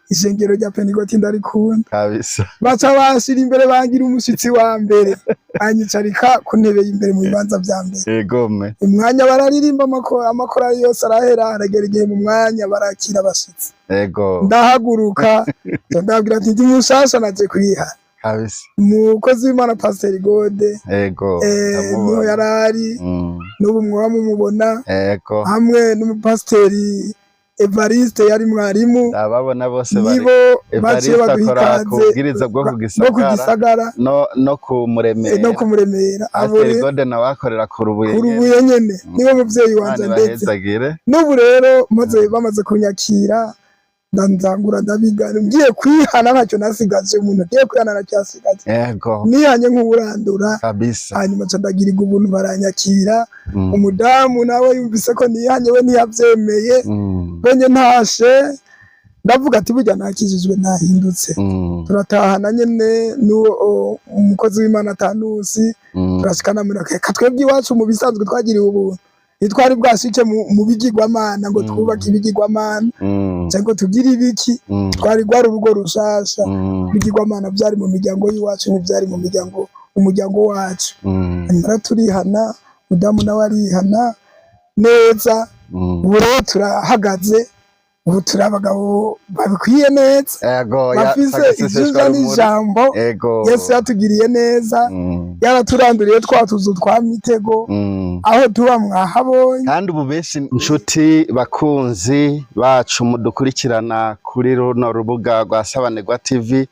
Ishengero rya Pentegoti ndarikunda. Kabisa. Baca banshira imbere, bangira umushitsi wa mbere, anyicarika ku ntebe y'imbere mu bibanza vya mbere. Egome. Umwanya bararirimba, amakorali yose arahera, haragera igihe mu mwanya barakira abashitsi. Ndahaguruka, ndababwira ati: "Ndi mushasha, naje kwiha." Kabisa. Umukozi w'Imana Pasiteri Gode Ndamubona. niho yarari. N'ubu mwoba mumubona. Hamwe n'umupasiteri Evariste yari mwarimu. Ndababona bose bari. Nibo baciye Evariste baduha akora ku ikaze bwiriza bwo ku bwo ku Gisagara Gisagara no ku Muremera. No kumuremera abo. Pasiteri Gode nawe akorera ku Rubuye ku nyene. Rubuye nyene, niwe muvyeyi wanje. Imana Ndetse ibahezagire. n'ubu rero maze bamaze kunyakira, ndanzangura ndabiga, ngiye kwihana ntacyo nasigaje. Umuntu agiye kwihana ntacyo yasigaje. Nihanye nk'uwurandura. Kabisa. Hanyuma nca ndagirirwa ubuntu, baranyakira. Umudamu nawe yumvise ko nihanye, we ntiyavyemeye. Bonye ntashe ndavuga ati: "Burya nakijijwe, nahindutse." Turatahana nyene n'uwo umukozi w'Imana Tanusi. Turashikana muri reka twebwe iwacu mu bisanzwe twagiriwe ubuntu, ntitwari bwashike mu bigirwamana ngo twubake ibigirwamana cyangwa ngo tugire ibiki. Twari rwari urugo rushasha. Ibigirwamana byari mu miryango y'iwacu, ntibyari mu miryango umuryango wacu. Hanyuma rero turihana, mudamu nawe arihana neza. Ubu rero turahagaze, ubu turi abagabo babikwiye neza, Ego ya bafise sagaseseshwa ivyuza rumuri. n'ijambo. Yesu yatugiriye neza, yaraturanduriye twa tuzu twa mitego. Aho tuba mwahabonye. Kandi ubu benshi, inshuti bakunzi bacu mudukurikirana kuri runo rubuga rwa Sabanegwa TV,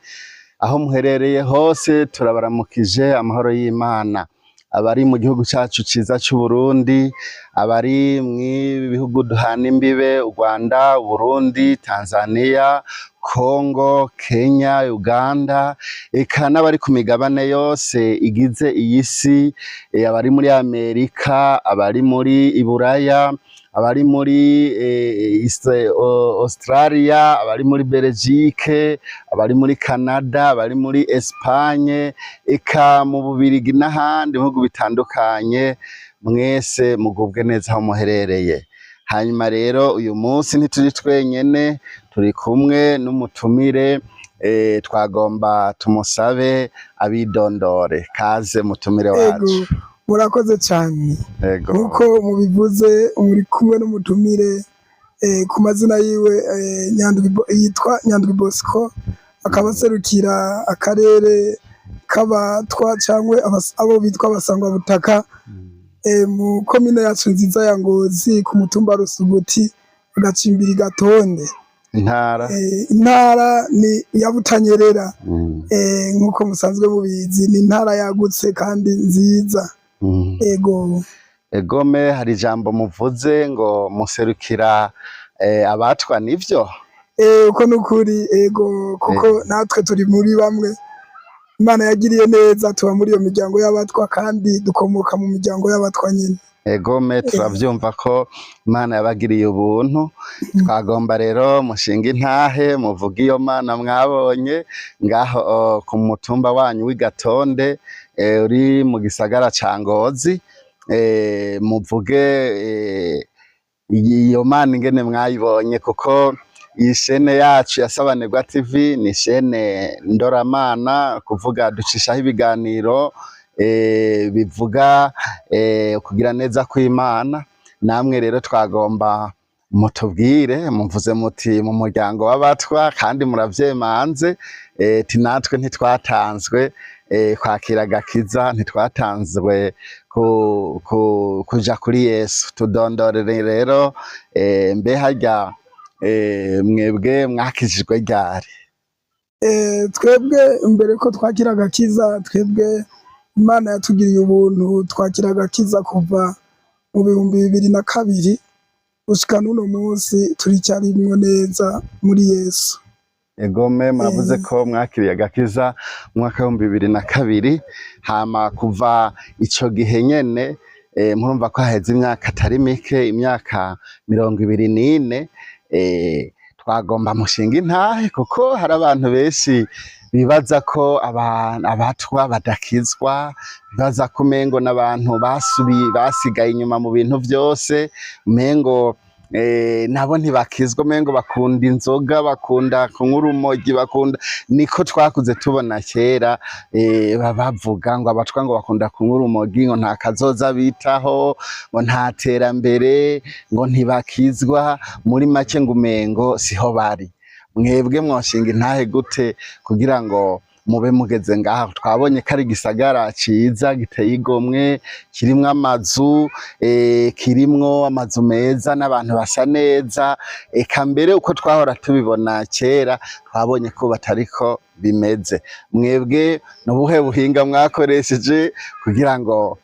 aho muherereye hose turabaramukije amahoro y'Imana. Abari mu gihugu cacu ciza c'u Burundi, abari mw'ibi bihugu duhana imbibe, u Rwanda, Burundi, Tanzania, Congo, Kenya, Uganda, eka n'abari ku migabane yose igize iyi si, abari muri Amerika, abari muri Iburaya, abari muri Australia, abari muri Belgique, abari muri Canada, abari muri Espagne, eka mu Bubirigi n'ahandi mu bihugu bitandukanye, mwese mugubwe neza aho muherereye. Hanyuma rero uyu munsi ntituri twenyene, turi kumwe n'umutumire, twagomba tumusabe abidondore. Kaze mutumire wacu. Murakoze cyane. Nkuko mubivuze, muri kumwe n'umutumire, ku mazina yiwe yitwa Nyandwi Bosco, akaba aserukira akarere k'abatwa cyangwa abo bitwa abasangwabutaka mu komine yacu nziza ya Ngozi, ku mutumba Rusuguti, agacimbiri Gatonde. Intara? Intara ni iya Butanyerera. Nkuko musanzwe mubizi, ni intara yagutse kandi nziza. Ego. Egome, hari ijambo muvuze ngo muserukira abatwa, nivyo? Uko nukuri, ego, kuko natwe turi muri bamwe Imana yagiriye neza, tuba muri iyo miryango y'abatwa kandi dukomoka mu miryango y'abatwa nyine. Egome, turavyumva ko Imana yabagiriye ubuntu. Twagomba rero mushinga intahe, muvuge iyo Mana mwabonye ngaho ku mutumba wanyu w'i Gatonde, uri mu gisagara ca Ngozi, muvuge iyo Mana ingene mwayibonye, kuko iyi shene yacu ya Sabanegwa TV ni shene ndoramana, kuvuga ducishaho ibiganiro bivuga kugira neza kw'Imana. Namwe rero twagomba mutubwire, muvuze muti mu muryango w'abatwa kandi muravyemanze, ti natwe ntitwatanzwe kwakira agakiza, ntitwatanzwe kuja kuri Yesu. Tudondorere rero, mbe harya mwebwe mwakijijwe ryari? Twebwe mbere ko twakira agakiza, twebwe Imana yatugiriye ubuntu, twakira agakiza kuva mu 2002 gushika n'uno munsi turicyarimwo neza muri Yesu. Egome, muravuze ko mwakiriye agakiza mu mwaka w'2002. Hama kuva ico gihe nyene, murumva ko haheze imyaka atari mike, imyaka 24. Twagomba mushinga intahe, kuko hari abantu benshi bibaza ko abatwa badakizwa, bibaza ko umengo n'abantu basubiye basigaye inyuma mu bintu vyose, umengo Nabo ntibakizwa, umengo bakunda inzoga, bakunda kunywa urumogi, bakunda, niko twakuze tubona kera. Bavuga ngo abatwa ngo bakunda kunywa urumogi, ngo nta kazoza bitaho, ngo nta terambere, ngo ntibakizwa, muri make ngo umengo siho bari. Mwebwe mwoshinga intahe gute kugira ngo mube mugeze ngaha? Twabonye ko ari igisagara ciza giteye igomwe, kirimwo amazu, kirimwo amazu meza n'abantu basa neza. Eka mbere uko twahora tubibona kera, twabonye ko batariko bimeze. Mwebwe nubuhe buhinga mwakoresheje kugira ngo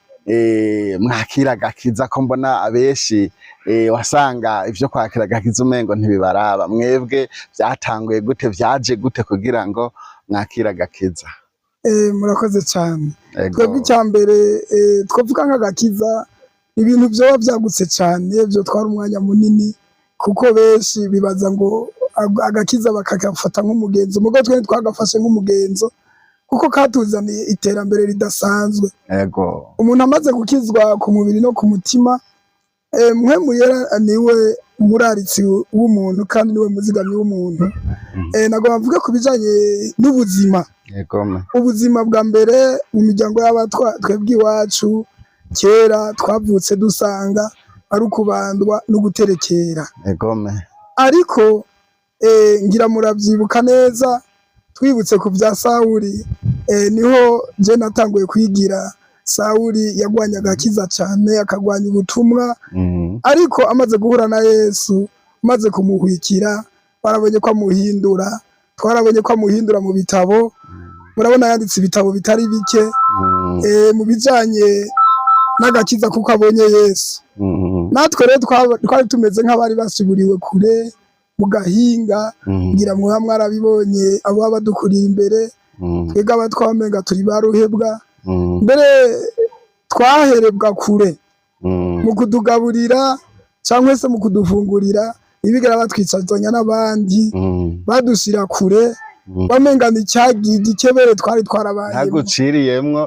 mwakire agakiza, ko mbona abenshi wasanga ivyo kwakira agakiza umengo ntibibaraba? Mwebwe vyatanguye gute, vyaje gute kugira ngo mwakire agakiza? Murakoze cyane. Ego. Twebwe icya mbere, twavuga nk'agakiza, ibintu vyoba byagutse cyane, vyotwara umwanya munini, kuko benshi bibaza ngo agakiza bakagafata nk'umugenzo. Mugo twe twagafashe nk'umugenzo kuko katuzaniye iterambere ridasanzwe. Umuntu amaze gukizwa ku mubiri no ku mutima, Mpwemu Yera niwe muraritsi w'umuntu kandi niwe muzigamyi w'umuntu. Nagomba mvuge ku bijanye n'ubuzima. Ubuzima bwa mbere mu miryango y'abatwa, twebwe iwacu kera twavutse dusanga ari ukubandwa no guterekera. Ariko ngira muravyibuka neza, twibutse ku vya Sawuli, niho je natanguye kwigira. Sawuli yagwanya agakiza cane, akagwanya ubutumwa, ariko amaze guhura na Yesu, amaze kumuhwikira, barabonye ko amuhindura. Twarabonye ko amuhindura mu bitabo. Murabona yanditse ibitabo bitari bike mu bijanye n'agakiza, kuko abonye Yesu. Natwe rero twari tumeze nk'abari basuburiwe kure mu gahinga. Ngira mwaba mwarabibonye, abo baba badukuriye imbere. Twebwe abatwa wamenga turi ba ruhebwa. Mbere twaherebwa kure mu kutugaburira cyangwa se mu kudufungurira. Ntibigera batwicazanya n'abandi, badushira kure, wamenga ni cyagiye igikebere twari twarabayemo. Ntaguciriyemwo,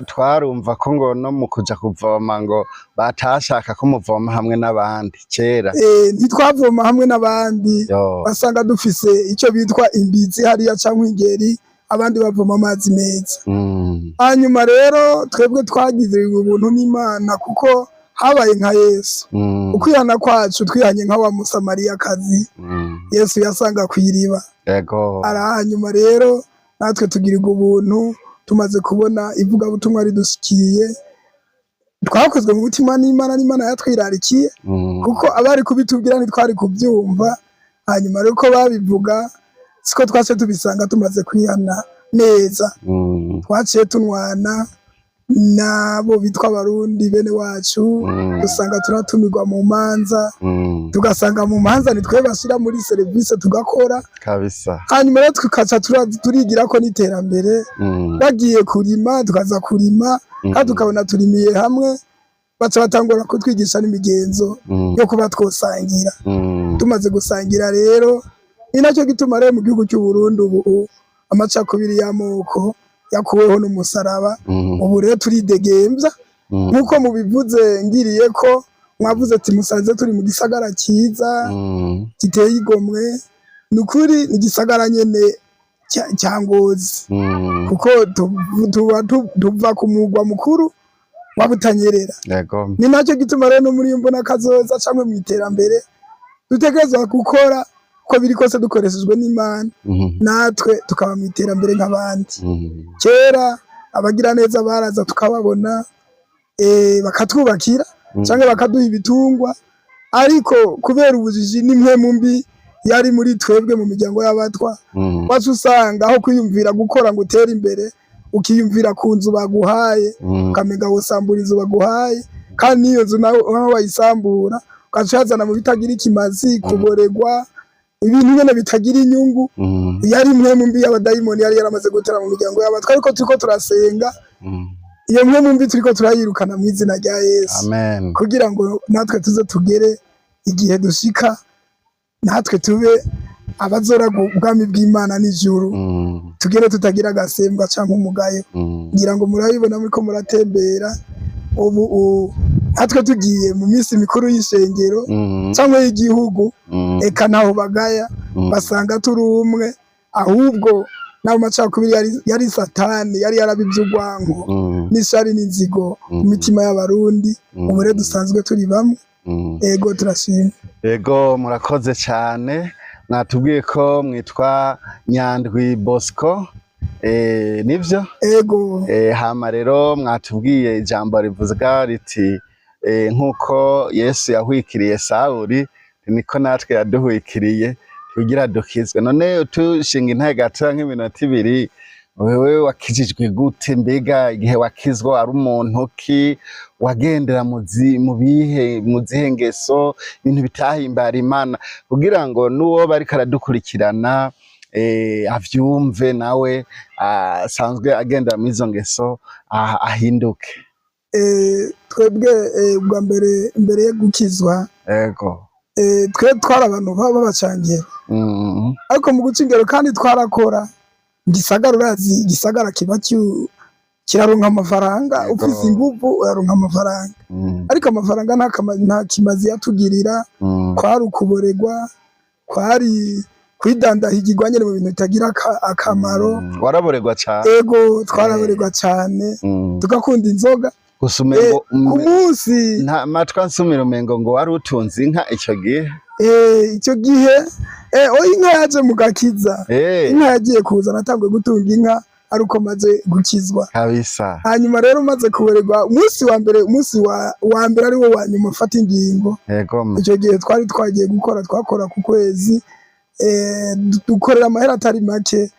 twarumva ko ngo no mu kuja kuvoma ngo batashaka ko muvoma hamwe n'abandi kera. Ntitwavoma hamwe n'abandi. Yo. Basanga dufise icyo bitwa imbizi hariya cyangwa ingeri, abandi bavoma amazi meza. Hanyuma rero twebwe twagize ubuntu n'Imana kuko habaye nka Yesu. Ukwihana kwacu, twihanye nka wa Musamariyakazi Yesu yasanga ku iriba. Hanyuma rero natwe tugirirwa ubuntu, tumaze kubona ivugabutumwa ridushikiye, twakozwe mu mutima n'Imana, n'Imana yatwirarikiye, kuko abari kubitubwira ntitwari kubyumva. Hanyuma rero uko babivuga siko twace tubisanga. Tumaze kwihana neza, twaciye tunwana n'abo bitwa Abarundi bene wacu, usanga turatumirwa mu manza, tugasanga mu manza nitwe bashyira muri serivisi tugakora. Hanyuma rero tukaca turigira ko n'iterambere, bagiye kurima tukaza kurima, kandi tukabona turimiye hamwe. Baca batangura kutwigisha n'imigenzo yo kuba twosangira. Tumaze gusangira rero, ni nacyo gituma rero mu gihugu cy'u Burundi ubu amacakubiri y'amoko yakuweho n'umusaraba. Ubu rero turidegembya. Nk'uko mubivuze, ngiriye ko mwavuze ati musanze turi mu gisagara cyiza giteye igomwe, ni ukuri ni igisagara nyene cya Ngozi, kuko tuba tuva ku mugwa mukuru wa Butanyerera. Ni nacyo gituma rero no muri iyo mbona kazoza cyangwa mu iterambere dutegerezwa gukora uko biri kose dukoreshejwe n'Imana, natwe tukaba mu iterambere nk'abandi. Kera abagira neza baraza tukababona, bakatwubakira cyangwa bakaduha ibitungwa, ariko kubera ubujiji n'impwemu mbi yari muri twebwe mu miryango y'abatwa, waca usanga aho kwiyumvira gukora ngo utere imbere, ukiyumvira ku nzu baguhaye, ukamenga wosambura inzu baguhaye, kandi n'iyo nzu nawe naho wayisambura ugaca uyazana mu bitagira ikimazi, kuboregwa, ibintu nyene bitagira inyungu. Yari impwemu mbi y'abadayimoni yari yaramaze gutera mu miryango y'abatwa, ariko turiko turasenga, iyo mpwemu mbi turiko turayirukana mu izina rya Yesu, Amen. kugira ngo natwe tuze tugere igihe dushika, natwe tube abazoraga ubwami bw'Imana n'ijuru, tugere tutagira agasembwa canke umugayo. Ngira ngo murabibona muriko muratembera ubu. Natwe tugiye mu minsi mikuru y'ishengero cyangwa y'igihugu, eka ntaho bagaya, basanga turi umwe. Ahubwo n'ayo macakubiri yari satani, yari yarabivye urwanko n'ishari n'inzigo mu mitima y'Abarundi. Ubu rero dusanzwe turi bamwe. Ego, turashima. Ego, murakoze cyane. Mwatubwiye ko mwitwa Nyandwi Bosco, nivyo? Ego. Hama rero mwatubwiye ijambo rivuga riti nk'uko Yesu yahwikiriye Sawuli, niko natwe yaduhwikiriye kugira dukizwe. None tushinga intege gatoya nk'iminota 2, wewe wakijijwe gute? Mbega igihe wakizwa ari umuntu ki? Wagendera mu bihe, mu zihe ngeso, ibintu bitahimbara Imana, kugira ngo n'uwo bariko aradukurikirana avyumve, nawe asanzwe agendera muri izo ngeso ahinduke. Twebwe ubwa mbere, mbere yo gukizwa, twe twari abantu b'abacangero. Ariko mu guca ingero kandi twarakora gisagara, urazi igisagara kiba kiraronka amafaranga. Ufise inguvu uraronka amafaranga. Ariko amafaranga nta kimazi yatugirira. Kwari ukuboregwa, kwari kwidandahigirwa nyene mu bintu bitagira akamaro. Waraboregwa cane? Ego, twaraboregwa cane. Tugakunda inzoga. Gusa umengo Ku munsi nta matwa nsumira, umengo ngo wari utunze inka ico gihe. Icyo gihe oya, inka yaje mu gakiza. Inka yagiye kuza, natanguye gutunga inka ari uko maze gukizwa. Hanyuma rero umaze kuboregwa, umunsi wa mbere, umunsi wa mbere ari wo wa nyuma mfata ingingo. Icyo gihe twari twagiye gukora, twakora ku kwezi, dukorera amahera atari make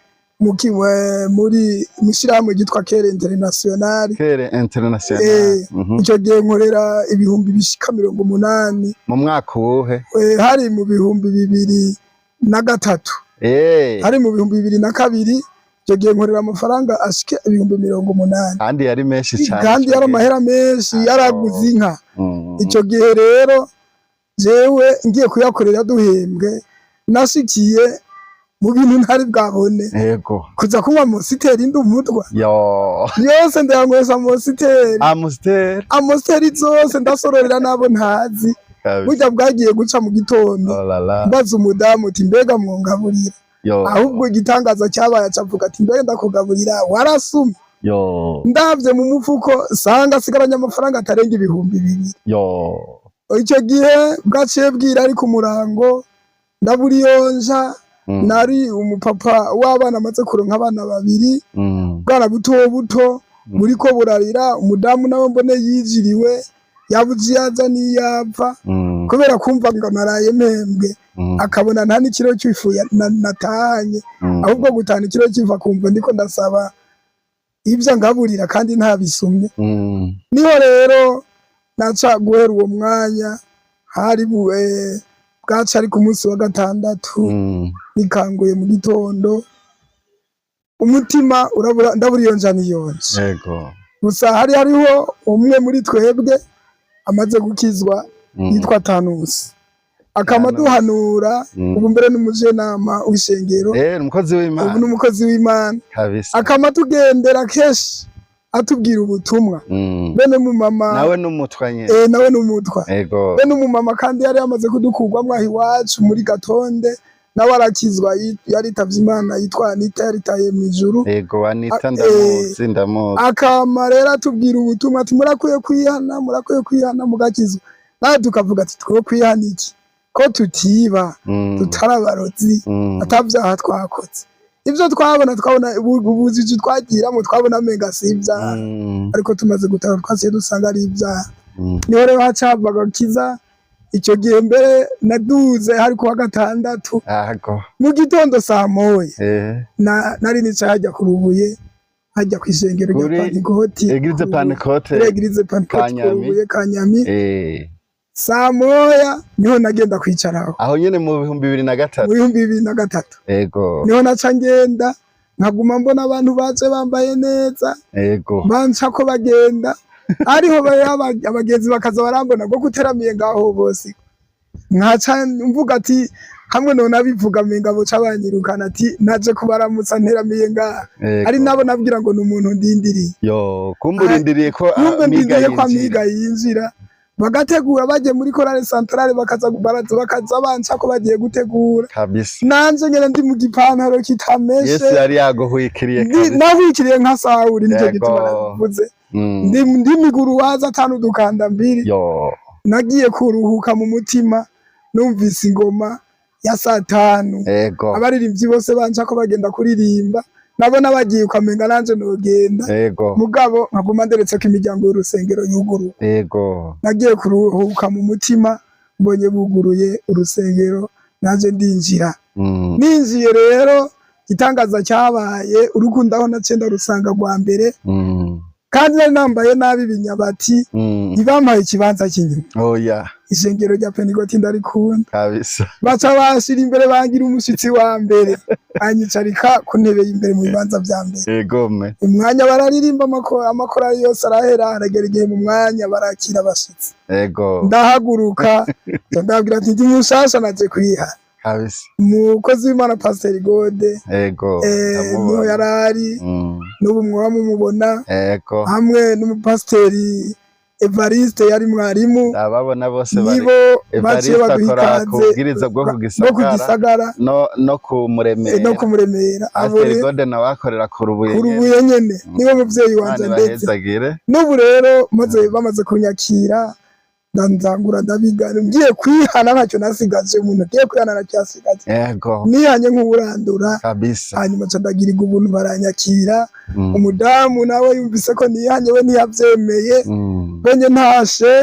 muri mw'ishirahamwe ryitwa Kere International. Kere International. Icyo gihe nkorera ibihumbi bishika 80. Mu mwaka uwuhe? Hari mu 2003. Hari mu 2002. Icyo gihe nkorera amafaranga ashika 80,000. Kandi yari menshi cane. Kandi ico yari gihe. amahera menshi, yaraguze inka. Icyo gihe rero jewe ngiye kuyakorera duhembwe, nashikiye mu bintu ntari bwabone. Kuza kunywa Amstel ndi umutwa. Yo. Yose ndayanywesha Amstel. Amstel. Amstel zose ndasororera n'abo ntazi. Burya bwagiye guca mu gitondo, Oh la la. mbaza umudamu uti: "Mbega mwongaburira?" Yo. Ahubwo igitangaza cyabaye, acavuga ati: "Mbega ndakugaburira, warasumye?" Yo. Ndavye mu mufuko sanga asigaranye amafaranga atarenga 2000. Yo. Icyo gihe bwaciye bwira ari ku murango, ndaburiyonja. Nari umupapa w'abana, amaze kuronka abana babiri. Bwana buto buto buriko burarira, umudamu nawe mbone yijiriwe, yabuze iyaza n'iyapfa. Kubera kumva ngo naraye mpembwe, akabona nta n'ikiro cy'ifu natahanye. Ahubwo gutahana ikiro cy'ifu, akumva ndiko ndasaba ibyo ngaburira kandi ntabisumye. Niho rero naca guhera uwo mwanya, hari bwaca ari ku munsi wa gatandatu. Nikanguye mu gitondo, umutima urabura, ndabura iyo nja niyonje. Gusa hari hariho umwe muri twebwe amaze gukizwa, yitwa Tanusi, akama Tanusi. duhanura. Ubu mbere n'umujenama w'ishengero. Umukozi Ubu w'Imana. n'umukozi w'Imana. Akama tugendera kenshi atubwira ubutumwa. Bene mu mama. Nawe n'umutwa nyene. Nawe n'umutwa. Bene umumama kandi yari yamaze kudukurwamwo aho iwacu muri Gatonde, nawe arakizwa, yaritavye Imana, yitwa Anita, yaritaye mw'ijuru. Ego, Anita, ndamuzi, ndamuzi. Akama rero atubwira ubutumwa ati: "Murakwiye kwihana, murakwiye kwihana mugakizwa." Nawe tukavuga ati: "Twe kwihana iki ko tutiba, tutari abarozi, atavyaha twakoze?" Ivyo twabona, twabona ubujiji twagiramo, twabona amenga si ibyaha. Ariko tumaze gutaha twasiye dusanga ari ibyaha. Niho rero haca hava agakiza. Icyo gihe mbere naduze hari kuwa gatandatu mu gitondo saa moya. Nari nicaye hajya ku Rubuye, hajya kw'ishengero rya Kuri Pantekoti. Église Pentecôte. Kuri Église Pentecôte ku Kanyami. Rubuye Kanyami. Saa moya niho nagenda kwicaraho. Aho nyene mu 2003? Mu 2003. Niho naca ngenda, nkaguma mbona abantu baje bambaye neza, banca ko bagenda, ariho abagenzi bakaza barambona ngo kuteramiye ngaho bose, nkaca mvuga ati hamwe none abivuga menga boca banyirukana, ati naje kubaramutsa nteramiye ngaha. Ari nabo nabwira ngo ni umuntu ndindiriye. Yo, kumbe urindiriye ko Kumbe Amiga ndindiriye ko yinjira. Amiga yinjira. Bagategura bagiye muri chorale centrale, bakaza baraza, bakaza banca ko bagiye gutegura. Nanje nyene ndi mu gipantaro kitameshe. Yesu yari yaguhwikiriye kabisa. Nahwikiriye nka Sawuli, nicyo gituma nabivuze. Ndi miguru waza atanu dukanda mbiri. Yo. Nagiye kuruhuka mu mutima numvise ingoma ya 5:00, abaririmbyi bose banca ko bagenda kuririmba, nabona bagiye ukamenga nanje nogenda, mugabo nkaguma nderetse ko imiryango y'urusengero yuguruye. Nagiye kuruhuka mu mutima mbonye buguruye urusengero, nanje ndinjira. Ninjiye rero, igitangaza cyabaye, urukundo aho naciye ndarusanga rwa mbere, kandi nari nambaye nabi ibinyabati, ntibampaye ikibanza cy'inyuma. Oya. Ishengero rya Pentegoti ndarikunda. Baca bashira imbere, bangira umushitsi wa mbere, anyicarika ku ntebe y'imbere mu bibanza vya mbere. Umwanya bararirimba, amakorali yose arahera, haragera igihe mu mwanya barakira abashitsi. Ndahaguruka, ndababwira ati ndi mushasha, naje kwiha. Umukozi w'Imana Pasiteri Gode, Ndamubona. niho yarari, n'ubu mwoba mumubona, hamwe n'umupasiteri Evariste yari mwarimu. Ndababona bose bari. Nibo baciye Evariste baduha akora ku ikaze bubwiriza bwo ku bwo ku Gisagara Gisagara no ku Muremera. No kumuremera. Abo Pasiteri rero Gode nawe akorera ku Rubuye ku nyene. Rubuye nyene, niwe muvyeyi wanje. Imana Ndetse ibahezagire. n'ubu rero maze bamaze kunyakira, ndanzangura ndabiga, ngiye kwihana ntacyo nasigaje. Umuntu agiye kwihana ntacyo yasigaje. Nihanye nk'uwurandura. Hanyuma nca ndagirirwa ubuntu, baranyakira. Umudamu nawe yumvise ko nihanye, we ntiyavyemeye. Mbonye ntashe,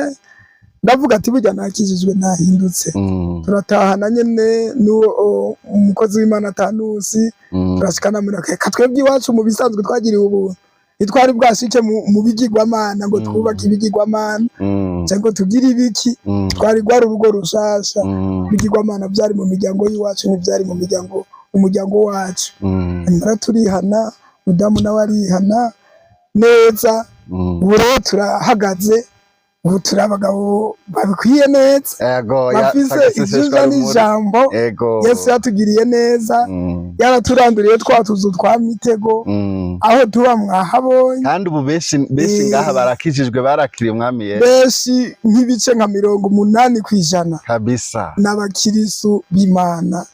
ndavuga ati burya nakijijwe, nahindutse. Turatahana nyene n'uwo umukozi w'Imana Tanusi, turashikana muri reka twebwe iwacu mu bisanzwe twagiriwe ubuntu, ntitwari bwashike mu bigirwamana ngo twubake ibigirwamana cyangwa ngo tugire ibiki. Twari rwari urugo rushasha. Ibigirwamana byari mu miryango y'iwacu, ntibyari mu miryango umuryango wacu. Hanyuma rero turihana, umudamu nawe arihana neza. Ubu rero turahagaze, ubu turi abagabo babikwiye neza, Ego, bafise sagaseseshwa ivyuza rumuri. n'ijambo. Yesu yatugiriye neza, yaraturanduriye twa tuzu twa mitego. Aho tuba mwahabonye. Kandi ubu benshi benshi ngaha barakijijwe, barakiriye umwami Yesu. Benshi, nk'ibice nka 80% n'abakirisu b'Imana.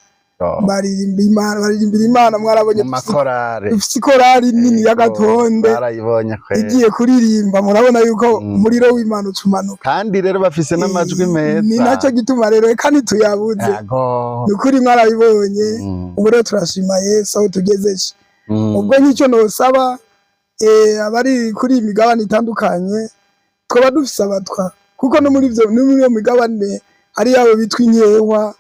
Baririmba Imana, baririmbira Imana, mwarabonye. Mu makorale. Dufise ikorali nini y'agatonde Barayibonye kweri. igiye kuririmba, murabona yuko umuriro w'Imana ucumanuka. Kandi rero bafise n'amajwi meza. Ni nacyo gituma rero reka ntituyabuze. Ni ukuri mwarabibonye. Ubu rero turashima Yesu aho tugezeje. Ubwo nk'icyo nosaba abari kuri iyi migabane itandukanye, twaba dufise abatwa, kuko no muri iyo migabane hari abo bitwa inkewa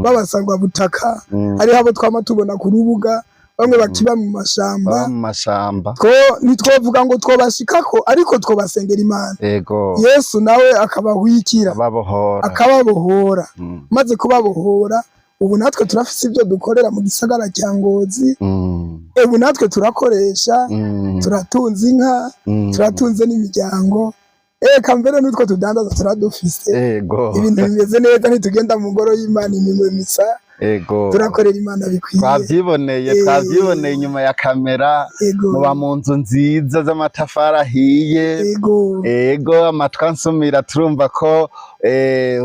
b'abasangwa butaka, hariho abo twama tubona ku rubuga, bamwe bakiba mu mashamba. Baba mu mashamba. Two ntitwovuga ngo twobashikako, ariko twobasengera Imana, Yesu nawe akabahwikira, Babohora. akababohora. Maze kubabohora, ubu natwe turafise ibyo dukorera mu gisagara cya Ngozi. Ubu natwe turakoresha, turatunze inka, turatunze n'imiryango, eka mbere n'utwo tudandaza turadufise. Ibintu bimeze neza, ntitugenda mu ngoro y'Imana iminwe misa. Turakorera Imana bikwiye. Twavyiboneye, twavyiboneye inyuma ya kamera. Muba mu nzu nziza z'amatafari ahiye. Ego, amatwi ansumira turumva ko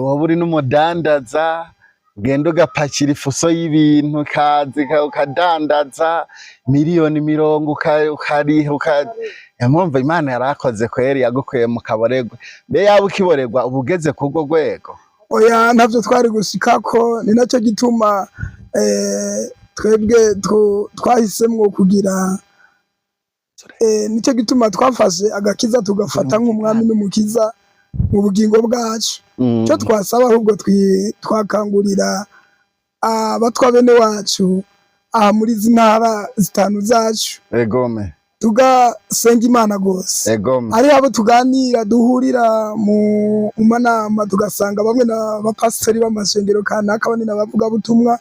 woba uri n'umudandaza, ugenda ugapakira ifuso y'ibintu, ukaza ukadandaza miliyoni mirongo ukariha mwumva Imana yarakoze kweri, yagukuye mu kaboregwe. Mbe yaba ukiboregwa, uba ugeze kurwo rwego? Oya, ntavyo twari gushikako. Ni nacyo gituma twebwe twahisemwo kugira nicyo gituma twafashe agakiza, tugafata nk'umwami n'umukiza mu bugingo bwacu. Icyo twasaba ahubwo, twakangurira abatwa bene wacu aha muri izi ntara zitanu zacu, tugasenga Imana gose. Hariho abo tuganira, duhurira mu manama, tugasanga bamwe n'abapasitori b'amashengero kanaka, abandi n'abavugabutumwa.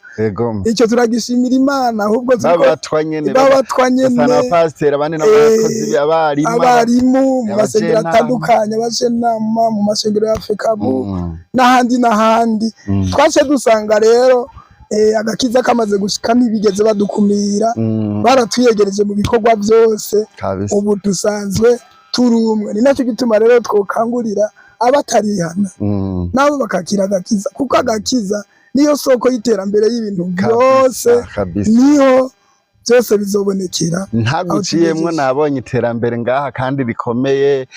Icyo turagishimira Imana ahubwo Babatwa nyene. Babatwa nyene. Ugasanga abapasiteri, abandi n'abakozi, abarimu, abarimu mu masengero abajenama. atandukanye, abajenama mu masengero ya FECABU n'ahandi n'ahandi. Twace dusanga rero agakiza kamaze gushika, ntibigeze badukumira, baratuyegereje mu bikorwa byose. Ubu dusanzwe turi umwe. Ni nacyo gituma rero twokangurira Abatarihana nabo bakakira agakiza, kuko agakiza niyo soko y'iterambere y'ibintu byose. Kabisa, kabisa. Niho byose bizobonekera. Ntaguciyemwo, Aho tugejeje. nabonye iterambere ngaha kandi rikomeye.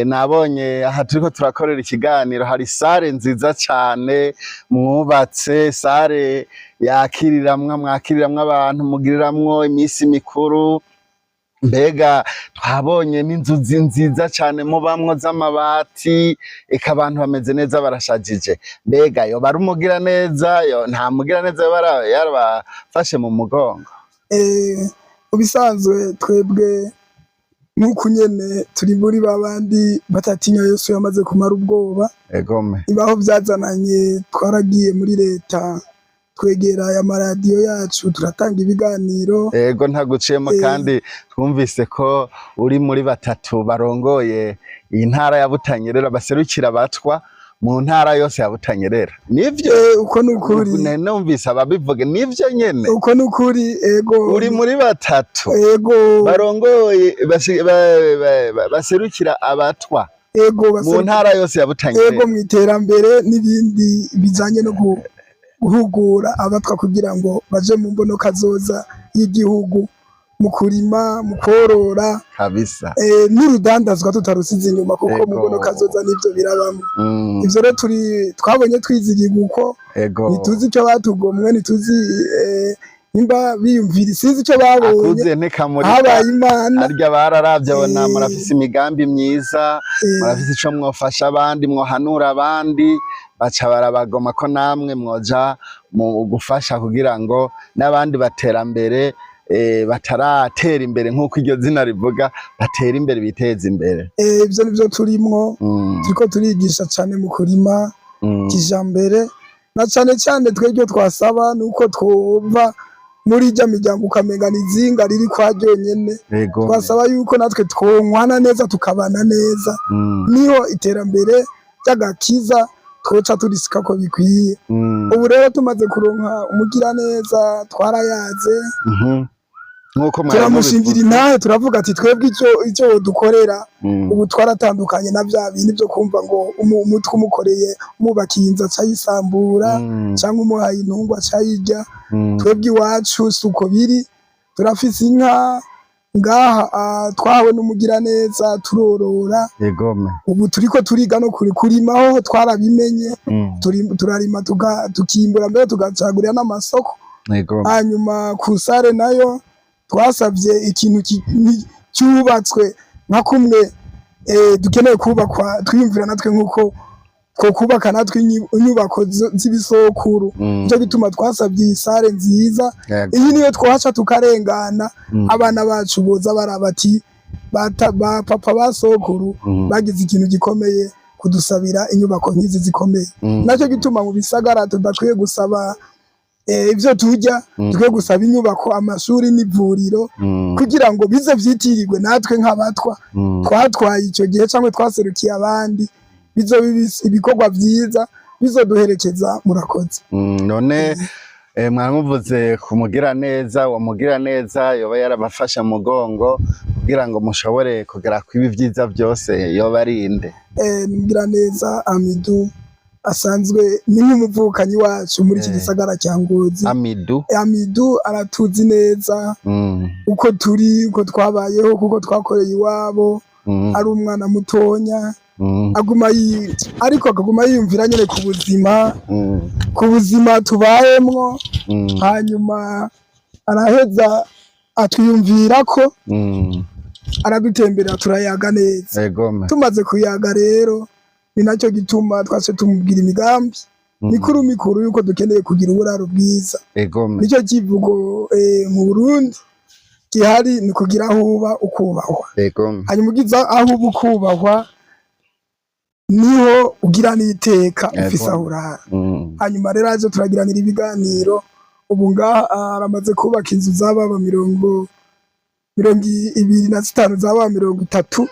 Nabonye aha turiko turakorera ikiganiro hari salle nziza cane mwubatse, salle yakiriramwo, mwakiriramwo abantu, mugiriramwo iminsi mikuru. Mbega twabonye n'inzu nziza cane mubamwo z'amabati, eka abantu bameze neza, barashajije. Mbega yoba ari umugira neza? Yo nta mugira neza yoba yarabafashe mu mugongo? Mu bisanzwe twebwe nk'uku nyene turi muri babandi batatinya Yesu yamaze kumara ubwoba. Ibaho byazananye, twaragiye muri leta, twegera aya maradiyo yacu, turatanga ibiganiro. Ego, ntaguciyemo. Kandi twumvise ko uri muri batatu barongoye iyi ntara ya Butanyerera, baserukira abatwa mu ntara yose ya Butanyerera, nivyo? Uko ni ukuri. Numvise ababivuga, nivyo nyene? Uko ni ukuri, ego. Uri muri batatu Ego. barongoye baserukira abatwa Ego. mu ntara yose ya Butanyerera. Mu iterambere n'ibindi bijanye no guhugura abatwa kugira ngo baje mu mbonoka zoza y'igihugu, mu kurima, mu korora, n'urudandazwa tutarusize inyuma, kuko mu mbonoka zoza n'ivyo birabamwo. Ivyo rero turi twabonye twizigirwa uko. Ntituzi icyo batugomwe, ntituzi nimba biyumvira, sinzi icyo babonye. Akuze ntikamurika. Habaye Imana. Harya bararavye abona murafise imigambi myiza, murafise ico mwofasha abandi, mwohanura abandi, baca barabagoma ko namwe mwoja mu gufasha kugira ngo n'abandi baterambere, bataratera imbere nk'uko iryo zina rivuga, batera imbere, biteze imbere. Ivyo nivyo turimwo. Turiko turigisha cane mu kurima kijambere, na cane cane twebwe twasaba nuko twova muri irya miryango ukamenga ni izinga riri kwa ryonyene. Twasaba yuko natwe twonkwana neza, tukabana neza, niho iterambere ry'agakiza twoca turisika ko bikwiye. Ubu rero tumaze kuronka umugiraneza, twarayaze, Nk'uko mwari turamushingira mubivuze. intahe, turavuga ati twebwe icyo dukorera, ubu twaratandukanye na bya bindi byo kumva ngo umutwe umukoreye, umubakiye inzu acayisambura, cyangwa umuhaye intungwa acayirya. Twebwe iwacu si uko biri. Turafise inka ngaha, twahawe n'umugiraneza, turorora. Ubu turiko turiga no kurimaho, twarabimenye. Turarima, tukimbura, mbere tugacagurira n'amasoko. Hanyuma ku salle nayo twasabye ikintu cyubatswe nka kumwe dukeneye kubakwa, twiyumvira natwe nk'uko twokubaka natwe inyubako z'ibisokuru. Nicyo gituma twasabye iyi salle nziza. Iyi niyo twaca tukarengana, abana bacu boza baraba ati ba papa, ba sokuru bagize ikintu gikomeye kudusabira inyubako nk'izi zikomeye. Nacyo gituma mu bisagara tudakwiye gusaba ivyo turya, dukwiye gusaba inyubako, amashuri n'ivuriro, kugira ngo bize vyitirirwe natwe nk'abatwa twatwaye icyo gihe cyangwa twaserukiye abandi, bizoba ibikorwa vyiza bizoduherekeza. Murakoze. None mwaramuvuze ku mugiraneza, uwo mugiraneza yoba yarabafashe mu mugongo kugira ngo mushobore kugera kw'ibi vyiza byose, yoba ari inde? Mugiraneza Amidu asanzwe ni nk'umuvukanyi wacu muri iki gisagara cya Ngozi. Amidu. Amidu aratuzi neza, uko turi, uko twabayeho, kuko twakoreye iwabo ari umwana mutonya. Aguma ariko akaguma yiyumvira nyene ku buzima, ku buzima tubayemwo. Hanyuma araheza atwiyumvira ko aradutemberera, turayaga neza. Tumaze kuyaga rero, ni nacyo gituma twase tumubwira imigambi mikuru mikuru yuko dukeneye kugira uburaro bwiza. Nicyo kivugo mu Burundi gihari, ni kugira aho uba ukubahwa. Hanyuma ugize aho uba ukubahwa, niho ugira n'iteka, ufise aho urara. Hanyuma rero aje turagiranira ibiganiro. Ubu ngaha aramaze kubaka inzu z'ababa 25, z'ababa 30.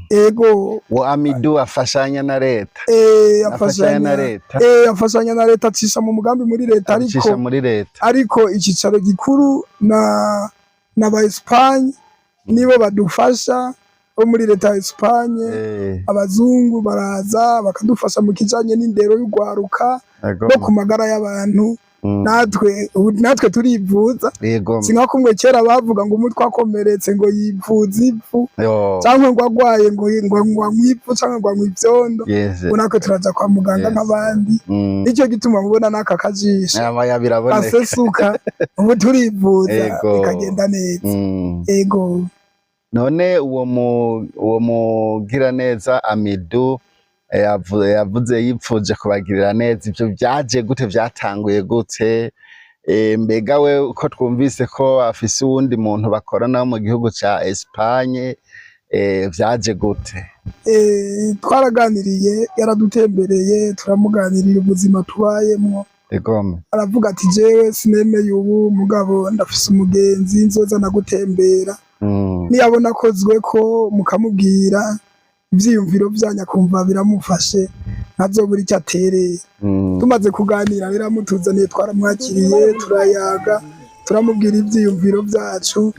Ego. Wo Amidu afashanya na leta? Afashanya na afashanya leta? Afashanya na leta, acisha mu mugambi muri leta, ariko abicisha muri leta. Ariko icicaro gikuru na ba Espagne nibo badufasha. Bo muri leta ya Espagne, abazungu baraza bakadufasha mu kijanye n'indero y'ugwaruka no ku magara y'abantu. Natwe ubu natwe turivuza. Si nka kumwe kera bavuga ngo umutwe akomeretse ngo yivuze ivu, canke ngo agwaye ngo anywe ivu canke ngo anywe ivyondo. Ubu natwe turaja kwa muganga nk'abandi. Nicyo gituma mubona n'aka kajisho Amaya biraboneka. gasesuka. Ubu turivuza, bikagenda neza. Ego. None uwo mugiraneza Amidu yavuze yipfuje kubagirira neza, ivyo vyaje gute? Vyatanguye gute? Mbega we ko twumvise ko afise uwundi muntu bakorana mu gihugu ca Espagne, vyaje gute? Twaraganiriye, yaradutembereye, turamuganirira ubuzima tubayemwo. Aravuga ati: "Jewe sinemeye ubu, mugabo ndafise umugenzi nzoza nagutembera." Niyabona akozwe ko mukamubwira ivyiyumviro vyanyu, akumva biramufashe, ntazobura icyo atereye. Tumaze kuganira rero, amutuzaniye, twaramwakiriye, turayaga, turamubwira ivyiyumviro vyacu.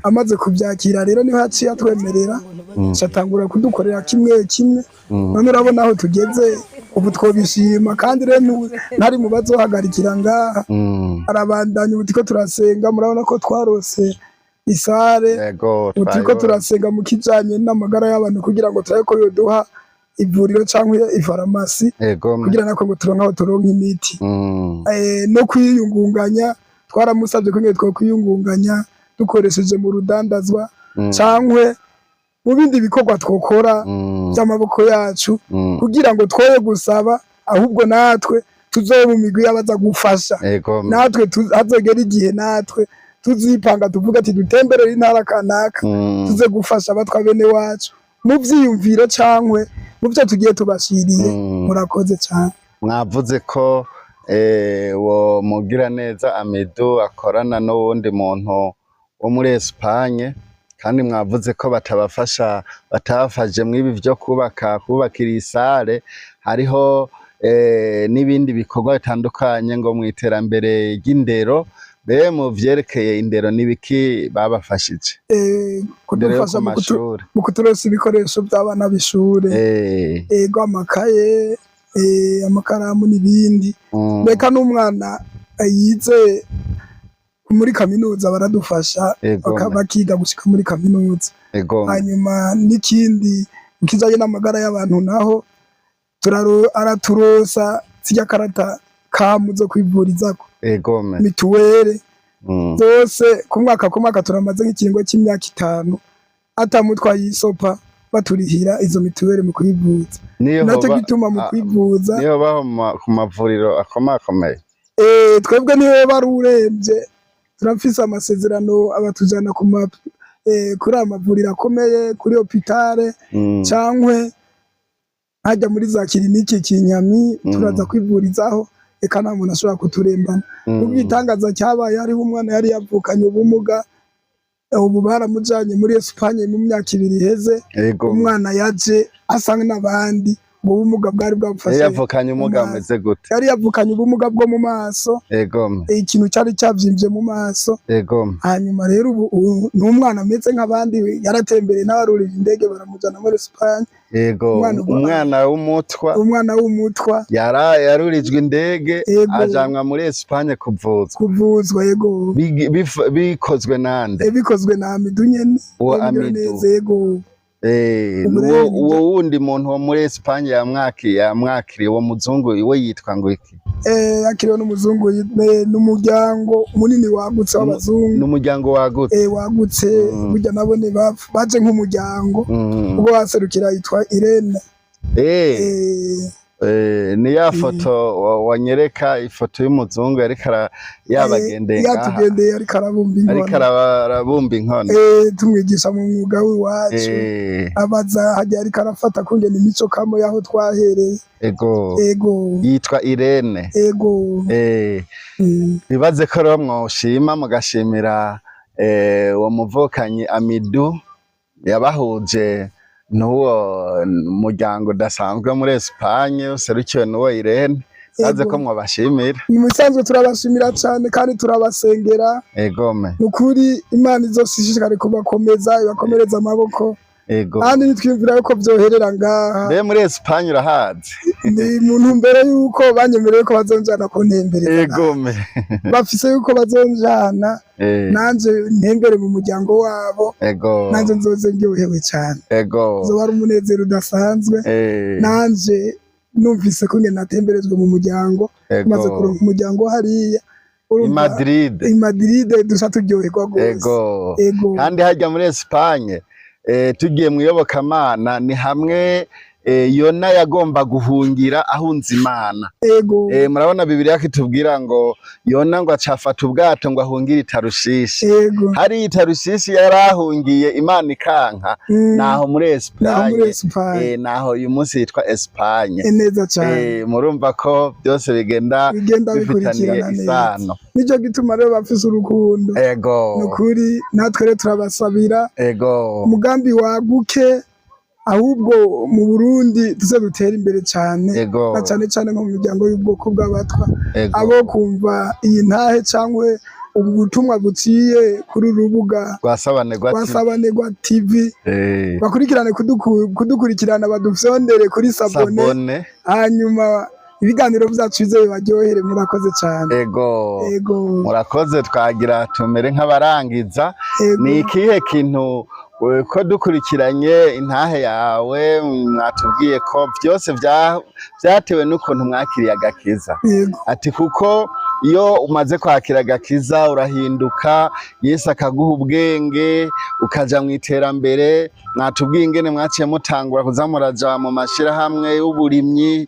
Amaze kuvyakira rero, niho yaciye atwemerera, atangura kudukorera kimwe kimwe. None urabona aho tugeze ubu, twobishima. Kandi rero ntari mu bazohagarikira ngaha, arabandanya. Ubu turiko turasenga, murabona ko twarose isare. Ubu turiko Twayibonye. turasenga mu kijanye n'amagara y'abantu kugira ngo turabe ko yoduha ivuriro canke ifarumasi, kugira nako ngo turonke aho turonka imiti. No kwiyungunganya, twaramusabye ko two kwiyungunganya dukoresheje mu rudandazwa cankwe mu bindi bikorwa twokora by'amaboko yacu, kugira ngo twoye gusaba, ahubwo natwe tuzobe mu migwi y'abaza gufasha. Natwe hazogera igihe natwe tuzipanga, tuvuga ati dutemberere intara kanaka, tuze gufasha abatwa bene wacu mu vyiyumviro cankwe mu vyo tugiye tubashiriye. Murakoze cane. Mwavuze ko uwo mugiraneza Amidu akorana n'uwundi muntu wo muri Espagne, kandi mwavuze ko batabafasha, batabafashe mw'ibi vyo kubakira isare. Hariho n'ibindi bikorwa bitandukanye ngo mu iterambere ry'indero. Be mu vyerekeye indero n'ibiki babafashije? Indero yo Kudufasha ku mashure. mu kuturonsa ibikoresho by'abana b'ishure. Ego, amakaye, amakaramu n'ibindi. Reka n'umwana yize muri kaminuza baradufasha, bakiga gushika muri kaminuza. Hanyuma n'ikindi kijanye n'amagara y'abantu naho, araturosa zirya karata kamu zo kwivurizako, mituwere zose ku mwaka ku mwaka. Turamaze nk'ikiringo cy'imyaka 5 atamutwa yisopa, baturihira izo mituwere mu kwivuza. Niyo Nacyo hoba gituma mu kwivuza niyo baho ku mavuriro akomakomeye. Twebwe niyo bari uremvye, turafise amasezerano abatujana kuri aya mavuriro akomeye, kuri hôpital cankwe hajya muri za clinique Kinyami. Turaza kwivurizaho, eka nta muntu ashobora kuturembana. Ubwitangaza cyabaye, hariho umwana yari yavukanye ubumuga, ubu baramujanye muri Espagne mu myaka 2 iheze. Umwana yaje asa n'abandi, ubwo bumuga bwari Yari bwamufashe yavukanye ubumuga mu maso. bumeze gute? Yari yavukanye ubumuga bwo mu maso. Ikintu cyari cyavyimbye mu maso. Hanyuma rero ubu ni umwana ameze nk'abandi, yaratembereye n'abarurira indege baramujana muri Espagne. Umwana Umwana w'umutwa. Umwana w'umutwa. Yarurijwe indege, ajanwa muri Espagne kuvuzwa. Kuvuzwa, yego. Bikozwe nande? Bikozwe na Amidu nyene. Uwo Uwo Amidu. Mugiraneza, yego. Ubu Uwo rero uwo wundi muntu wo muri Espagne yamwakiriye, uwo muzungu we yitwa ngo iki? Yakiriwe n'umuzungu, n'umuryango munini wagutse w'abazungu. N'umuryango wagutse. Wagutse. Burya nabone baje nk'umuryango. Ubwo baserukira yitwa Irene. Ni ya foto wanyereka, ifoto y'umuzungu yariko yabagendeye ngaha. Yatugendeye ariko arabumba Ariko inkono. arabumba inkono. Tumwigisha mu mwuga w'iwacu, abaza hajya ariko arafata kungena imico kamo y'aho twahereye. Ego. Yitwa Irene. Ego. Bibaze ko rero mwoshima mugashimira uwo muvukanyi Amidu yabahuje n'uwo muryango udasanzwe muri Espagne userukiwe n'uwo Irene. Baze ko mwobashimira. Mu bisanzwe turabashimira cyane kandi turabasengera. Ni ukuri, Imana izoshishikare kubakomeza, ibakomereza amaboko. Ego. Kandi nitwiyumvira yuko vyoherera ngaha. Mbe muri Espagne urahazi? Ni mu ntumbero yuko banyemereye ko bazonjana kuntembereza. Egome. Bafise yuko bazonjana nanje ntembere mu muryango wabo. Ego. Nanje nzoze ndyohewe cyane. Ego. Zoba ari umunezero udasanzwe. Nanje numvise ko ngena natemberezwa mu muryango, Ego. maze kuronka umuryango hariya. I Urumva, Madrid. i Madrid dusa turyoherwa rwose. Ego. Ego. Kandi harya muri Espagne, tugiye mu iyobokamana, ni hamwe Yona yagomba guhungira ahunze Imana. Ego. Murabona Bibiliya ko itubwira ngo Yona ngo acafata ubwato ngo ahungire i Tarushishi. Ego. Hari i Tarushishi yarahungiye Imana ikanka, naho muri naho muri Espagne. Espagne. Naho uyu munsi yitwa Espagne. Neza cyane. Murumva ko byose bigenda bigenda bifitaniye bikurikirana neza. isano. Nicyo gituma rero bafise urukundo. Ego. Nukuri natwe rero turabasabira Ego. umugambi waguke, ahubwo mu Burundi tuze dutere imbere cyane, Ego. na cyane cyane nko mu miryango y'ubwoko bw'abatwa. Ego. Abo kumva iyi ntahe cyangwa ubu butumwa buciye kuri uru rubuga Rwasabanirwa rwa TV. Sabanegwa TV, bakurikirane kudukurikirana, badufyondere kuri sabone, Sabone. hanyuma ibiganiro byacu bize bibaryohere. Murakoze cyane. Ego. Ego. Murakoze, twagira tumere nk'abarangiza. Ego. Ni ikihe kintu, ko dukurikiranye intahe yawe, mwatubwiye ko byose vyatewe n'ukuntu mwakiriye agakiza? Yego. Ati kuko iyo umaze kwakira agakiza urahinduka, Yesu akaguha ubwenge, ukaja mu iterambere. Mwatubwiye ingene mwaciye mutangura kuza muraja mu mashirahamwe y'uburimyi,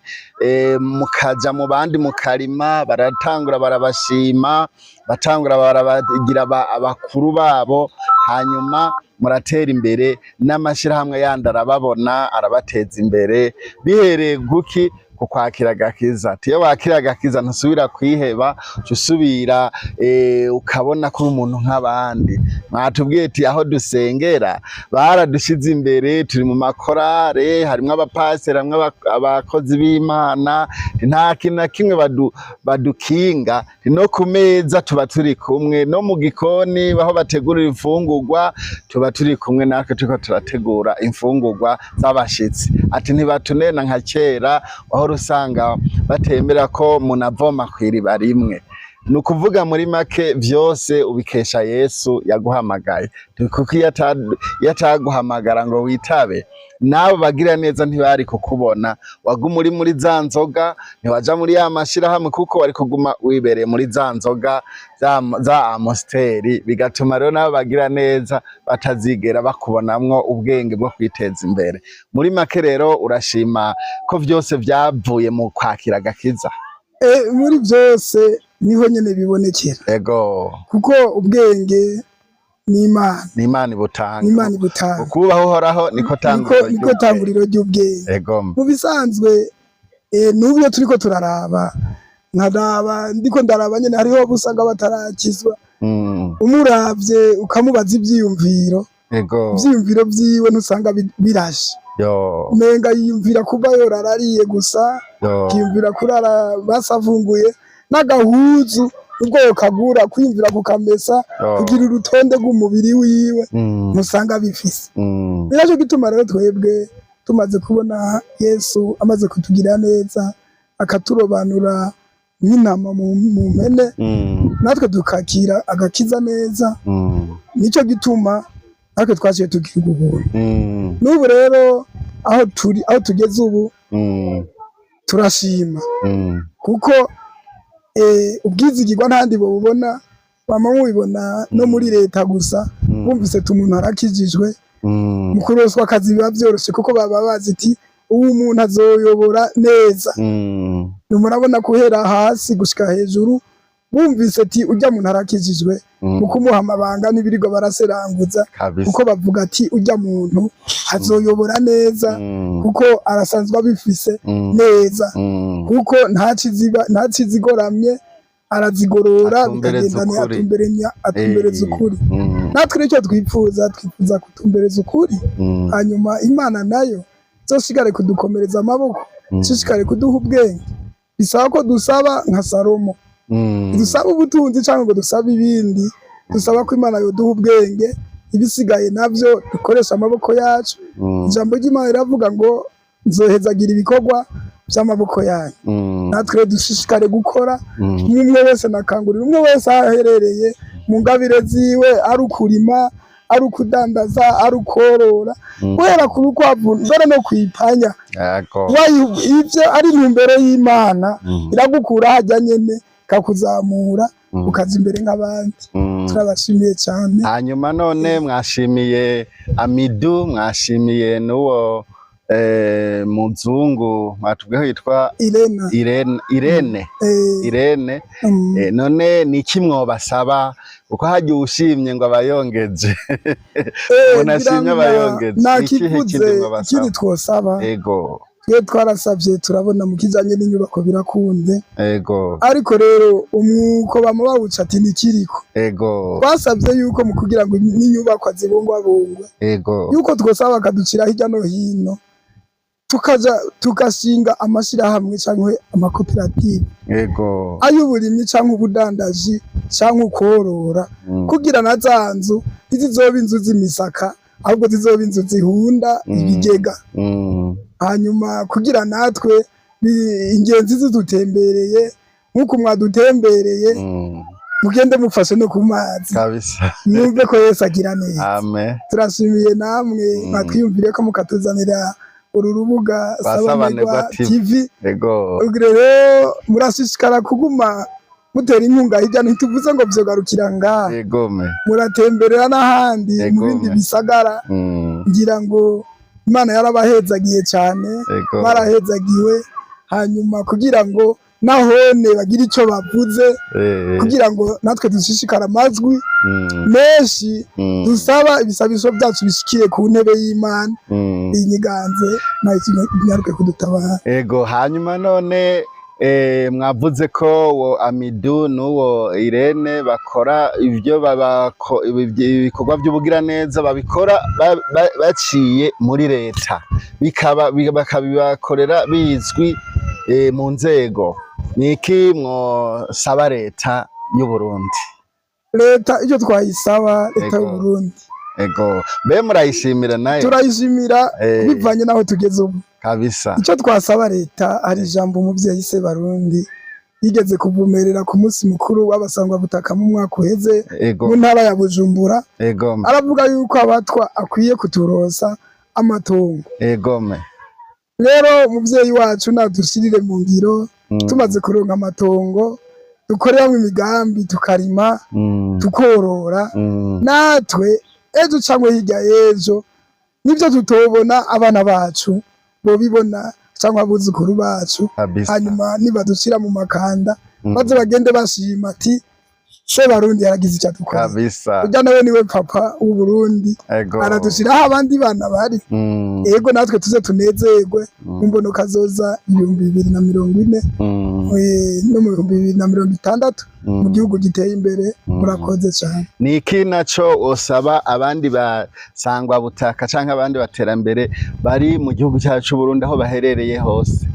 mukaja mu bandi mukarima, baratangura barabashima, batangura barabagira abakuru babo, hanyuma muratera imbere n'amashirahamwe yandi arababona, arabateza imbere. Bihereye guki? Ku kwakira agakiza. Ati iyo wakira agakiza ntusubira kwiheba, uca usubira ukabona ko uri umuntu nk'abandi. Mwatubwiye ati aho dusengera baradushize imbere, turi mu makorare, harimwo abapasiteri, harimwo abakozi b'Imana, nta kintu na kimwe badukinga. No ku meza tuba turi kumwe, no mu gikoni aho bategurira imfungurwa tuba turi kumwe, natwe turiko turategura imfungurwa z'abashitsi. Ati ntibatunena nka kera wahora usanga batemera ko munavoma kw'iriba rimwe. Ni ukuvuga muri make vyose ubikesha Yesu yaguhamagaye, kuko iyo ataguhamagara ngo witabe, n'abo bagira neza ntibari kukubona. Waguma uri muri za nzoga, ntiwaja muri ya mashirahamwe, kuko wari kuguma wibereye muri za nzoga za Amosteri, bigatuma rero n'abo bagira neza batazigera bakubonamwo ubwenge bwo kwiteza imbere. Muri make rero urashima ko vyose vyavuye mu kwakira agakiza? Muri byose niho nyene bibonekera. Ego. Kuko ubwenge ni Imana. Ni Imana ibutanga. Ni Imana ibutanga. Ukubaho Uhoraho niko tanguriro niko ry'ubwenge. tanguriro ry'ubwenge. Ego. Mu bisanzwe, n'ubwo turiko turaraba, nkaraba ndiko ndaraba nyene, hariho abo usanga batarakizwa, umuravye ukamubaza ivyiyumviro, Ego. ivyiyumviro vyiwe ntusanga birashe. Yo. Umenga yiyumvira kuba yorarariye gusa, Yo. akiyumvira kurara basavunguye n'agahuzu ubwo yokagura, kwiyumvira kukamesa, Yo. kugira urutonde rw'umubiri wiwe, ntusanga bifise. Ni nacyo gituma rero twebwe tumaze kubona Yesu amaze kutugira neza, akaturobanura nk'intama mu mpene, natwe tukakira agakiza neza, nicyo gituma natwe twaciye tugira ubuntu. N'ubu rero aho turi, aho tugeze ubu, turashima, kuko ubwizigirwa ntandi bubona, bama mubibona no muri leta gusa. Bumvise ati umuntu arakijijwe, mu kuronswa akazi biba vyoroshe, kuko baba bazi ati ubu umuntu azoyobora neza. Murabona guhera hasi gushika hejuru, bumvise ati urya muntu arakijijwe, mu kumuha amabanga n'ibirirwa baraseranguza, kuko bavuga ati urya muntu azoyobora neza, kuko arasanzwe abifise neza, kuko ntacizigoramye arazigorora, Atumbereza bikagenda ukuri. atumbereza ukuri. Natwe nicyo twifuza, twifuza kutumbereza ukuri, hanyuma Imana nayo izoshigare kudukomereza amaboko, ishishikare kuduha ubwenge. Bisaba ko dusaba nka Salomo. Dusaba ubutunzi cyangwa ngo dusabe ibindi, dusaba ko Imana yoduha ubwenge. Ibisigaye navyo dukoresha amaboko yacu. Ijambo ry'Imana riravuga ngo nzohezagira ibikorwa vy'amaboko yanyu. Natwe rero dushishikare gukora. Umwe wese, nakangurira umwe wese aho aherereye mu ngabire ziwe, ari ukurima, ari ukudandaza, ari ukorora, guhera ku rukwavu mbere no kwipanya. Ivyo ari intumbero y'Imana, iragukura hajya nyene ikakuzamura, ukaza imbere nk'abandi. Turabashimiye cyane. Hanyuma none mwashimiye Amidu, mwashimiye n'uwo muzungu mwatubwiye ko yitwa Irena. Irene, Irene. Irene. None ni iki mwobasaba, kuko harya uwushimye ngo abayongeje? Umuntu ashimye ngira ngo abayongeje. nta Ni ikihe kivuze. kindi mwobasaba? Ikindi twosaba, twe twarasabye, turabona mu kijanye n'inyubako birakunze, ariko rero umwuko bama bawuca ati ntikiriko. Twasabye yuko mu kugira ngo n'inyubakwa zibungwabungwe, yuko twosaba bakaducira hirya no hino, tukaja tugashinga amashirahamwe canke amakoperative ay'uburimyi canke ubudandaji canke ukworora, kugira na za nzu ntizizoba inzu z'imisaka, ahubwo zizoba inzu zihunda ibigega. Hanyuma kugira natwe ingenzi zidutembereye nk'uko mwadutembereye, mugende mufashe no ku mazi, mwumve ko Yesu agira neza. Amen. Turashimiye namwe mwatwiyumvire ko mukatuzanira uru rubuga Rwa Sabanegwa Sabanegwa TV. TV. Ubwo rero murashishikara kuguma mutera inkunga hirya no, ntituvuze ngo vyogarukira ngaha. Muratemberera n'ahandi mu bindi bisagara. Ngira ngo Imana yarabahezagiye cyane, barahezagiwe. Hanyuma kugira ngo nahone bagire ico bavuze, kugira ngo natwe dushishikare amajwi menshi, dusaba ibisabisho byacu bishikire ku ntebe y'Imana, inyiganze nayo inyaruke kudutabara. Ego, hanyuma none mwavuze ko uwo Amidu n'uwo Irene bakora ibyo ibikorwa by'ubugiraneza, babikora baciye muri leta, bikaba bakabibakorera bizwi mu nzego. Ni iki mwosaba leta y'u Burundi? Leta, icyo twayisaba leta y'u Burundi, Ego, mbe murayishimira nayo? Turayishimira bivanye n'aho tugeze ubu. Icyo twasaba leta, hari ijambo umuvyeyi se Barundi yigeze kuvumerera ku munsi mukuru w'abasangwabutaka mu mwaka uheze mu ntara ya Bujumbura. Aravuga yuko abatwa akwiye kuturosa amatongo. Rero umuvyeyi wacu nadushirire mu ngiro, tumaze kuronka amatongo dukoreramwo imigambi, tukarima, tukorora, natwe ejo canke hirya y'ejo nivyo tutobona, abana bacu bobibona canke abuzukuru bacu. Hanyuma nibadushira mu makanda, baze bagende bashima ati se Barundi yaragize icyo adukora. Urya nawe niwe papa w'Uburundi, aradushiraho abandi bana bari. Ego, natwe tuze tunezerwe mu mbono kazoza 2040, no mu 2060, mu gihugu giteye imbere. Murakoze cyane. Ni iki naco usaba abandi basangwa butaka canke abandi baterambere bari mu gihugu cyacu c'u Burundi, aho baherereye hose,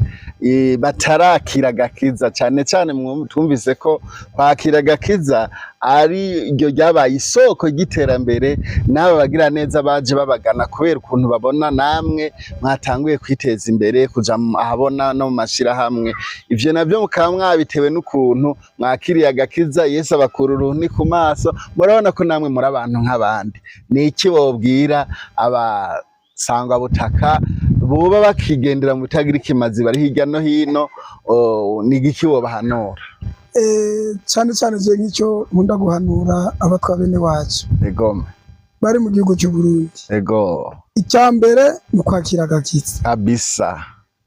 batarakira agakiza? Cane cane twumvise ko kwakira agakiza ari ryo ryabaye isoko ry'iterambere, n'aba bagira neza baje babagana kubera ukuntu babona namwe mwatanguye kwiteza imbere, kuja ahabona no mu mashirahamwe. Ivyo navyo mukaba mwabitewe n'ukuntu mwakiriye agakiza, Yesu abakura uruhuni ku maso, murabona ko namwe muri abantu nk'abandi. Ni iki wobwira abasangwabutaka boba bakigendera mu bitagira ikimazi, bari hirya no hino? Ni igiki wobahanura? Cyane cyane je nk'icyo nkunda guhanura abatwa bene wacu bari mu gihugu cy'u Burundi, icya mbere ni ukwakira agakiza.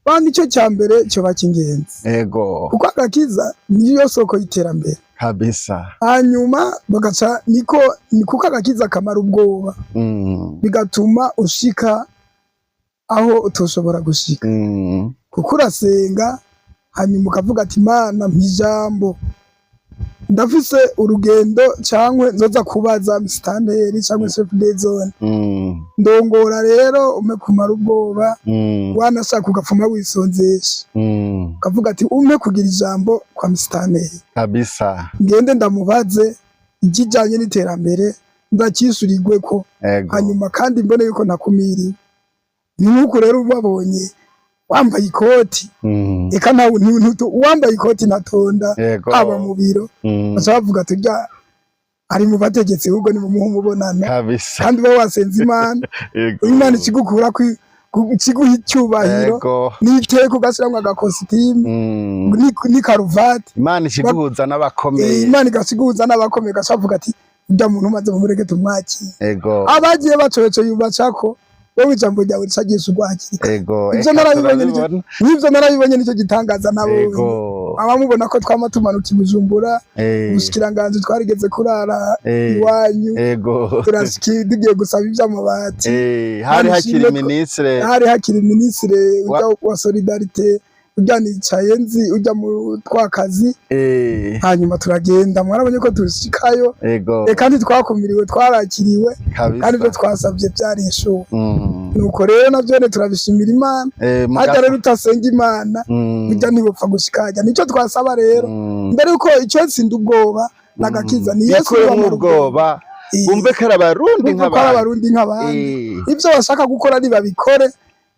Kandi icyo cya mbere cyoba cy'ingenzi, kuko agakiza niyo soko y'iterambere. Hanyuma bagaca niko ni kuko agakiza kamara ubwoba, bigatuma ushika aho utoshobora gushika, kuko urasenga hanyuma ukavuga ati Mana, mpa ijambo, ndafise urugendo cyangwa nzoza kubaza misitanteri cyangwa chef de zone, ndongora rero umpe kumara ubwoba. Wanashaka ugapfuma wisonzesha, ukavuga ati umpe kugira ijambo kwa misitanteri, ngende ndamubaze ikijanye n'iterambere. Ndakisurirwe ko hanyuma kandi mbone yuko ntakumiriwe. Ni nk'uko rero ubabonye wambaye ikoti, eka ntawe uwambaye ikoti ntatonda, haba mu biro, baca bavuga ati urya ari mu bategetsi, ahubwo ni mumuhe umubonano. Kandi uba wasenze Imana, Imana ikigukura ikiguha icyubahiro n'iteka, ugashiramwo agakositimu n'ikaruvati. Imana ikiguhuza n'abakomeye. Imana igasiguhuza n'abakomeye, ugaca bavuga ati urya muntu maze mumureke tumwakire. Abagiye bacoyocoye ubacako, wowe ijambo ryawe ricagisha hakiri kare. Ivyo Eka narabibonye nicyo turabibona. N'ivyo narabibonye, nicyo gitangaza nabonye. Abamubona ko twama tumanuka i Bujumbura, ubushikiranganji twarigeze kurara iwanyu, turashiki tugiye gusaba ivy'amabati. Hari Imana hakiri ishimwe ko minisitiri hari hakiri minisitiri wa wa solidarité, urya nicaye nzi urya mu twakazi. Hanyuma turagenda, mwarabonye ko dushikayo. Kandi twakumiriwe, twarakiriwe, kandi ibyo twasabye byarishuwe. Nuko rero navyo turabishimira Imana. Harya rero utasenga Imana, burya ntibupfa gushikajya. Nicyo twasaba rero, mbere yuko icyo tsinda ubwoba n'agakiza ni Yesu Bikuremwo ubamara ubwoba. ubwoba, bumve ko ari Abarundi bumve ko ari nk'abandi. Abarundi nk'abandi. Ibyo bashaka gukora nibabikore,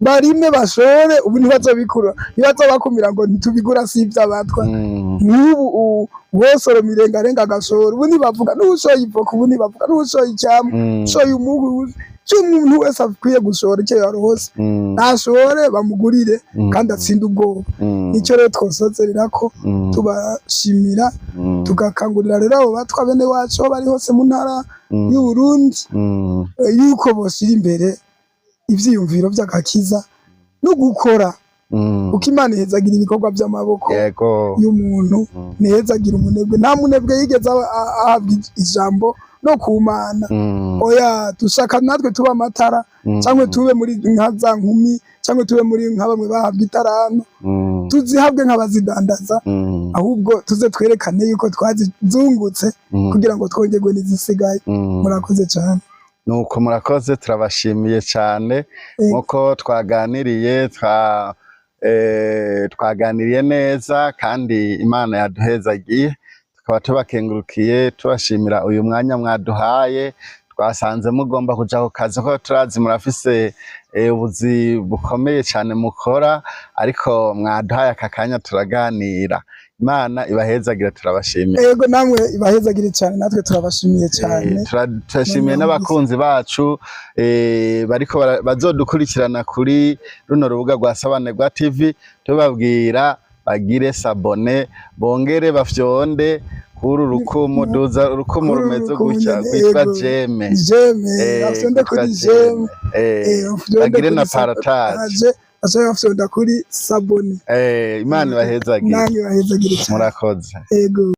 barime, bashore. Ubu ntibazobikura, ntibazobakumira ngo ntitubigura, si iby'abatwa. Nk'ubu wosoroma irengarenga agashora, ubu ntibavuga n'ushoye ivoka, ubu ntibavuga n'ushoye icyamwa, ushoye umuhwi, icyo umuntu wese akwiye gushora, icyo yarose, nashore bamugurire, kandi atsinde ubwoba. Nicyo rero twosozerera ko tubashimira, tugakangurira rero abo batwa bene wacu aho bari hose mu ntara y'u Burundi, yuko boshyira imbere ivyiyumviro vy'agakiza no gukora, kuko Imana ihezagira ibikorwa vy'amaboko y'umuntu. Ntihezagira umunebwe, nta munebwe yigeze ahabwa ijambo no ku Mana. Oya, dushaka natwe tube amatara, cyangwa tube muri nka za nkumi, cyangwa tube muri nka bamwe bahabwa itaranto, tuzihabwe nk'abazidandaza, ahubwo tuze twerekane yuko twazizungutse, kugira ngo twongerwe n'izisigaye. Murakoze cyane. Nuko murakoze, turabashimiye cyane. Nkuko twaganiriye, twaganiriye neza kandi Imana yaduhezagiye, tukaba tubakengurukiye, tubashimira uyu mwanya mwaduhaye. Twasanze mugomba kuja ku kazi, ko turazi murafise ubuzi bukomeye cyane mukora, ariko mwaduhaye aka kanya turaganira. Imana ibahezagire, turabashimiye. Ego, namwe ibahezagire cyane, natwe turabashimiye cyane. Turashimiye Namwe. n'abakunzi bacu bariko bazodukurikirana kuri runo rubuga rwa Sabanegwa TV, tubabwira bagire s'abonner, bongere bafyonde kuri urukumu, duza urukumu Kuri uru rumeze rukumu gutya nyene, rwitwa ego. J'aime. J'aime, bafyonde rwitwa kuri J'aime. J'aime. Bafyonde Bagire kuri na partage. Partage, bace bafyonda kuri s'abonner. Imana ibahezagire. Namwe ibahezagire cyane. Murakoze. Ego.